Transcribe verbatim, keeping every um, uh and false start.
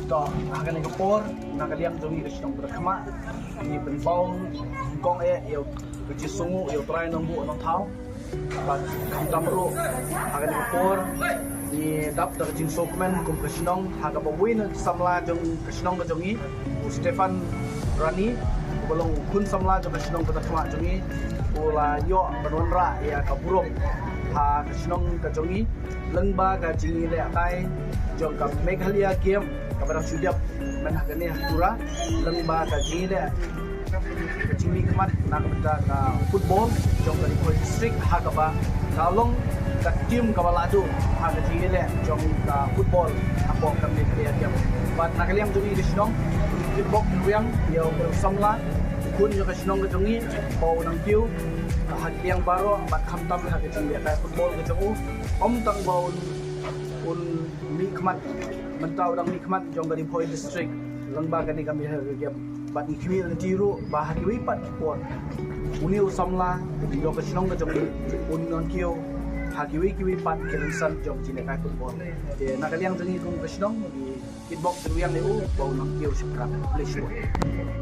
To, ha kane ka por, na ka liang jong ngi ka shnong Pyrthma, ngi pynpaw kong eh ïa ka jingsngew ïa u trai nongbuh nongthaw. Bad khamtam ruh ha kane ka por ngi dap da ka jingsngewkmen kum ka shnong ha kaba uwei na ki samla jong ka shnong ka jong ngi, u Stephen Rani, uba long u khun samla jong ka shnong Pyrthma jong ngi, u la ïoh ban wanrah ïa ka burom ha ka shnong ka jong ngi lyngba ka jingïalehkai jong ka Meghalaya Game kaba dang shu dep mynta kane ha Tura, lyngba ka jingïaleh ka jingmihkhmat na ka bynta ka football jong ka Ri Bhoi District, ha kaba ka long ka team kaba la duh ha ka jingïaleh jong ka football hapoh ka Meghalaya Game. Bad na ka liang jong ngi ka shnong, ngi kitbok kitweng ïa u samla, u khun jong ka shnong ka jong ngi, ba u nang kiew ha ki liang baroh bad khamtam ha ka jingïalehkai football ka jong u. Ym tang ba un, un mihkhmat, mynta u dang mihkhmat jong ka Ri Bhoi District lyngba kane ka Meghalaya Game. Bad ngi khmih lynti ruh ba ha kiwei pat ki por une u samla jong ka shnong ka jong ngi un nang kiew ha kiwei kiwei pat ki rynsan jong ka jingïalehkai football. Te na ka liang jong ngi kum ka shnong, ngi kitbok kitweng ïa u ba u nang kiew shaphrang. Khublei shibun.